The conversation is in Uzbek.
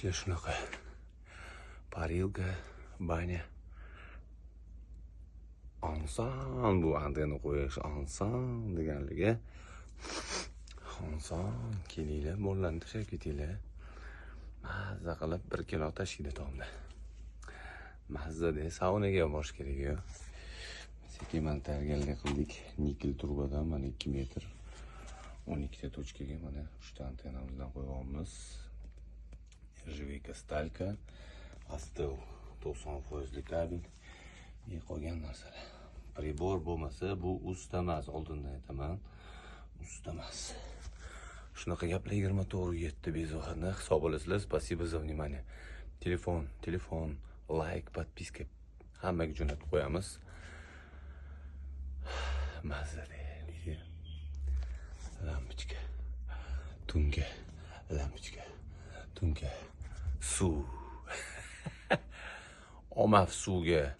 Ishlar shunaqa. Парилка, баня. Oson bu antenna qo'yish, oson deganligi. Oson, kelinglar, bolalarni tashlab ketinglar. Mazza qilib 1 kilo tashiydi tomda. Mazza-da, saunaga ham borish kerak yo. Sekin mana tayyorgarlik qildik. Nikel trubadan mana 2 metr 12 ta точка ga mana 3 ta antennamizdan qo'yyapmiz. Нержавейка, сталька, Astel 90 foizli kabel и qolgan narsalar. Прибор bo'lmasa, bu usta emas, oldindan aytaman. Usta emas. Shunaqa gaplar, 24:07 без выходных. Sog' bo'lasizlar. Спасибо за внимание. Telefon, telefon, лайк, подписка hammaga jo'natib qo'yamiz. Mazali. Lampochka. Tungi lampochka. Tungi suv. Omaf suvga.